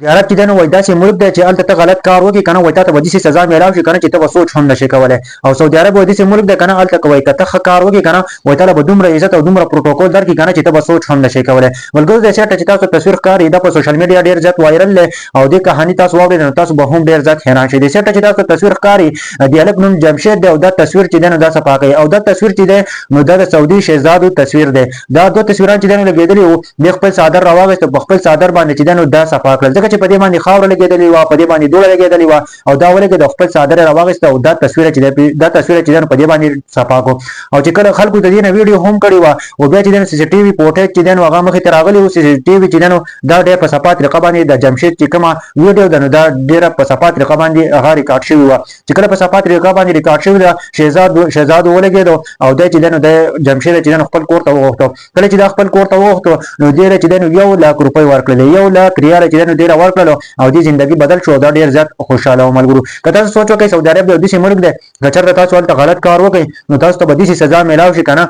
عرب چې دی نو وایي داسې ملک دی چې هلته ته غلط کار وکړې که نه وایي تاته به داسې سزا میلاو شي که نه چې ته به سوچ هم نشې کولی. او سعودي عرب وایي داسې ملک دی که نه هلته که وایي که ته ښه کار وکړې که نه وایي تاله به دومره عزت او دومره پروټوکول درکړي که نه چې ته به سوچ هم نشې کولی. ملګرو دې چېرته چې تاسو تصویر ښکاري دا په سوشل میډیا ډېر زیات وایرل دی او دې کهاني تاسو واورېده نو تاسو به هم ډېر زیات حیران شئ. دې چېرته چې تاسو تصویر ښکاري د هلک نوم جمشید دی او دا تصویر چې دی نو دا صفا کوي او دا تصویر چې دی نو دا د سعودي شهزادو تصویر دی. دا دوه تصویران چې دی نو لګېدلي وو، دې خپل څادر راواغیست او په خپل څادر باندې چې دی نو دا صفا کړل، ځکه چې په دې باندې خاوره لګېدلې وه، په دې باندې دوړه لګېدلې وه او دا ولګېد او خپل څادر یې راواغیست او دا تصویر چې دی دا تصویر چې دی نو په دې باندې صفا کو. او چې کله خلکو د دې نه ویډیو هم کړې وه او بیا چې دی نو سي سي ټي وي فوټیج چې دی نو هغه مخې ته راغلی و، سي سي ټي وي چې دی نو دا ډېر په صفا طریقه باندې د جمشید چې کومه ویډیو ده نو دا ډېره په صفا طریقه باندې هغه ریکارډ شوې وه. چې کله په صفا طریقه باندې ریکارډ شوې ده، شهزاد ولګېدو او دی چې دی نو د جمشید چې دی نو خپل کور ته وغوښتو. کله چې دا خپل کور ته وغوښتو نو دې له چې دی نو 1 لک روپۍ ورکړلې، 1 لک ریاله چې دی نو دې له ورکړلو او دې زندګي بدل شو او دا ډېر زیات خوشحاله و. ملګرو، که تاسو سوچ وکړئ، سعودي عرب یو داسې ملک دی که چېرته تاسو هلته غلط کار وکړئ نو تاسو ته به داسې سزا میلاو شي که نه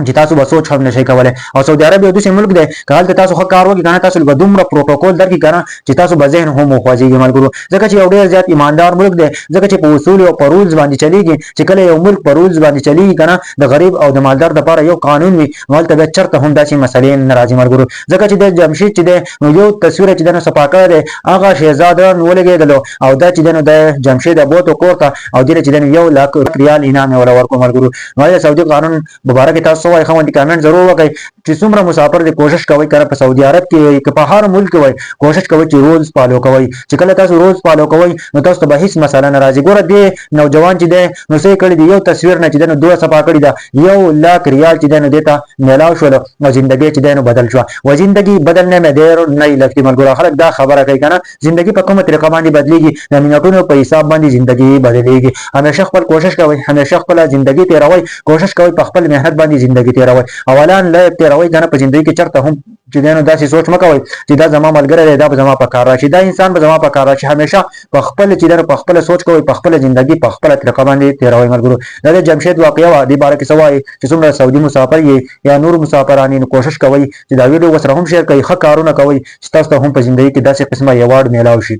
چې تاسو به سوچ هم نشئ کولی. او سعودي عرب یو داسې ملک دی که هلته تاسو ښه کار وکړئ که نه تاسو به دومره پروټوکول درکړي که نه چې تاسو به ذهن هم وخوځېږي. ملګرو، ځکه چې یو ډېر زیات ایماندار ملک دی، ځکه چې په اصول او په رولز باندې چلیږي. چې کله یو ملک په رولز باندې چلیږي که نه، د غریب او د مالدار دپاره یو قانون وي، نو هلته بیا چرته هم داسې مسلې نه راځي. ملګرو، ځکه چې د جمشید چې دی نو یو تصویر چې دی نو صفا کړی دی، هغه شهزاده ولګېدلو او دا چې دی نو د جمشید بوتو کور ته او دې چې دی نو 1 لک ریال انعام یې وله ورکړو. ملګرو، نو آیا سعودي قانون مبارک تاسو وایي؟ ښه کمنټ ضرور وکړئ. چې څومره مسافر دي، کوشش کوئ کنه په سعودي عرب کې که په هر ملک کې وای، کوشش کوئ چې رولز فالو کوئ. چې کله تاسو رولز فالو کوئ نو تاسو ته به هیڅ مسله نه راځي. ګوره، دې نوجوان چې دی نو څه یې کړي دي؟ یو تصویر نه چې دی نو دوه صفا کړي ده، 1 لک ریال چې دی نو دې ته میلاو شول او زندګي چې دی نو بدل شوه. و زندګي بدلنے میں دیر نه لګتي. ملګرو، خلک دا خبره کوي کنه، زندگی په کومه طریقه باندې بدلیږي؟ د منټونو په حساب باندې زندگی بدلیږي. همیشه خپل کوشش کوئ، همیشه خپل زندگی تیروئ، کوشش کوئ په خپل محنت باندې زندگی تیروئ او الان لایف تیروئ کنه. په زندگی کې چرته هم چې دی نو داسې سوچ مه کوئ چې دا زما ملګری دی، دا به زما په کار راشي، دا انسان به زما په کار راشي. همیشه په خپل چې دی نو په خپل سوچ کوئ، په خپل زندگی په خپله طریقه باندې تیروئ. ملګرو، دا د جمشید واقعه وه. دې باره کې څه وایي؟ چې څومره سعودي مسافر یې یا نور مسافران یې، نو کوشش کوئ چې دا ویډیو ورسره هم شیر کړئ. ښه کارونه کوئ چې تاسو ته هم په زندګي کې داسې قسمه ایوارډ میلاو شي.